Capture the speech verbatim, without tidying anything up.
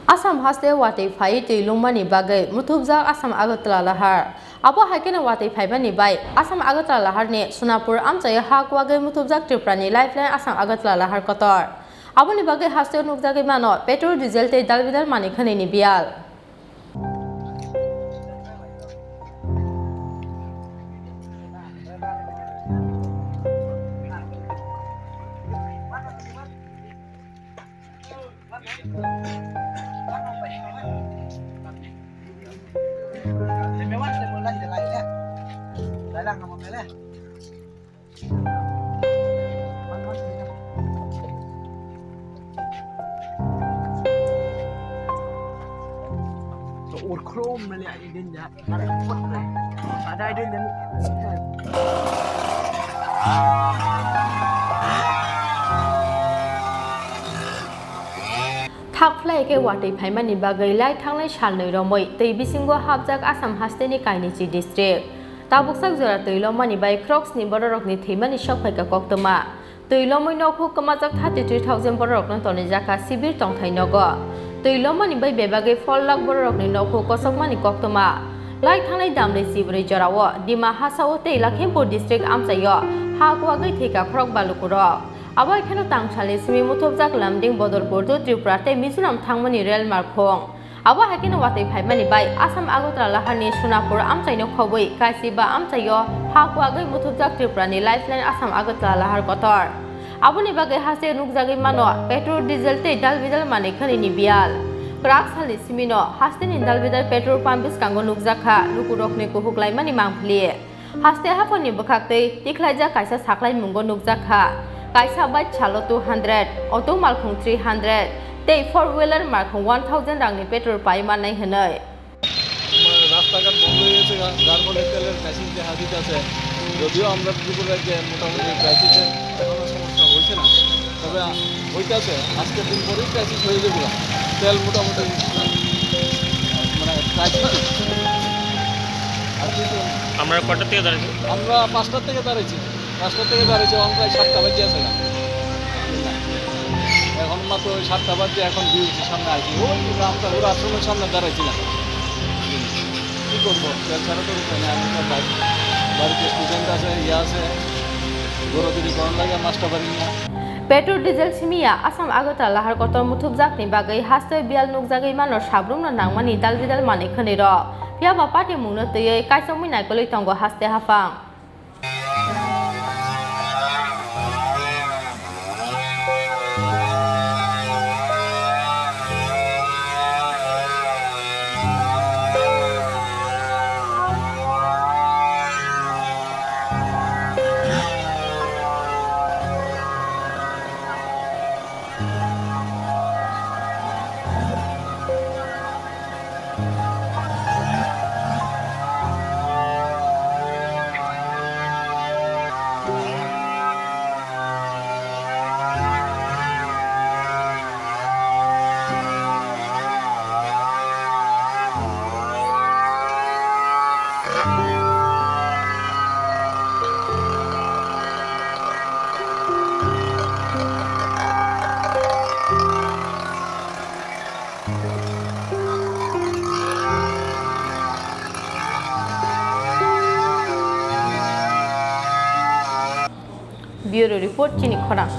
Assam haste watwi phaiwi twi lungmani bagwi muthubjak Assam Agartala lahar. Abo hai kheno watwi phaimani bai Assam Agartala laharni Sonapur amchaio ha kuwagwi muthubjak Tripurani Lifeline Assam Agartala lahar kotor. Aboni bagwi hasteo nukjagwi mano petrol, diesel tei dalbidal manwi khwnwini biyal. Thap khlai khe watwi phaimani bagwi lai thangnai salnwi romwi twi bisingo hapjak Assam hasteni Kainichi district. Tabuksak jora twi lomani bai khoroksni bororokni thwimani sok phaikha koktwma. Twi lomwi nokhuk kwmajak thirty three thousand bororokno tonijak kha sibir tongthai nogo. Twi lomani bai bebagwi four lakh bororokni nokhuk kosokmani koktwma. Lai thangnai damri chibrwi jorao Dima Hasao tei Lakhimpur district amchaio ha kuwagwi thwikha khorokba lukurok. Abo hai kheno tangsalni simi muthubjak Lumding, Bodolpur to Tripura tei Mizoram thangmani rel markhung. Abo hai kheno watwi phaimani bai Assam Agartala laharni Sonapur amchaino khobwi Kaisiba amchaio ha kuwagwi muthubjak Tripurani Lifeline Assam Agartala lahar kotor. Aboni bagwi haste nukjagwi mano petrol, diesel tei dalbidal manwi khwnwini biyal. Kwrak salni simino hasteni dalbidal petrol pump bwskango nukjak kha lukurokni kuhuk laimani mangpili. Haste haphangni bwkhaktwi tikhlaijak kaisa saklai mungo nukjak kha. Kaisa bike salo two hundred, auto malkhung three hundred tei four wheeler malkhung one thousand rangni petrol pai mannai hwnwi. আমার রাস্তাঘাট বন্ধ হয়ে গেছে, যার ফলে তেলের ক্রাইসিস দেখা দিতেছে। যদিও আমরা ত্রিপুরা রাজ্যে মোটামুটি ক্রাইসিসের এখনো সমস্যা হয়েছে না, তবে হইতেছে, আজকের দিন পরেই ক্রাইসিস হয়ে যাবে। তেল মোটামুটি মানে ক্রাইসিস। আর কিন্তু আমরা কটার থেকে দাঁড়াইছি? আমরা পাঁচটার থেকে দাঁড়াইছি, পাঁচটার থেকে দাঁড়াইছি, এখন প্রায় সাতটা বাজে আছে না। এখন মাত্র ওই সাতটা বাজে, এখন বিএমসির সামনে আছি, ওই রামতাপুর আশ্রমের সামনে দাঁড়াইছিলাম। কি করবো, তেল ছাড়া তো উপায় নেই। আমি তো ভাই, বাড়িতে স্টুডেন্ট আছে, ইয়ে আছে, দৌড়াদৌড়ি করার লাগে মাস্টার বাড়ি নিয়ে। Petrol, diesel simiya Assam Agartala lahar kotor muthubjakni bagwi haste biyal nukjagwi mano sabrumno nangmani dalbidal manwi khwnwi rok. Phiya ba party mungno twiwi kaichomwi naikolwi tongo haste haphang. Bureau report, chini khorang.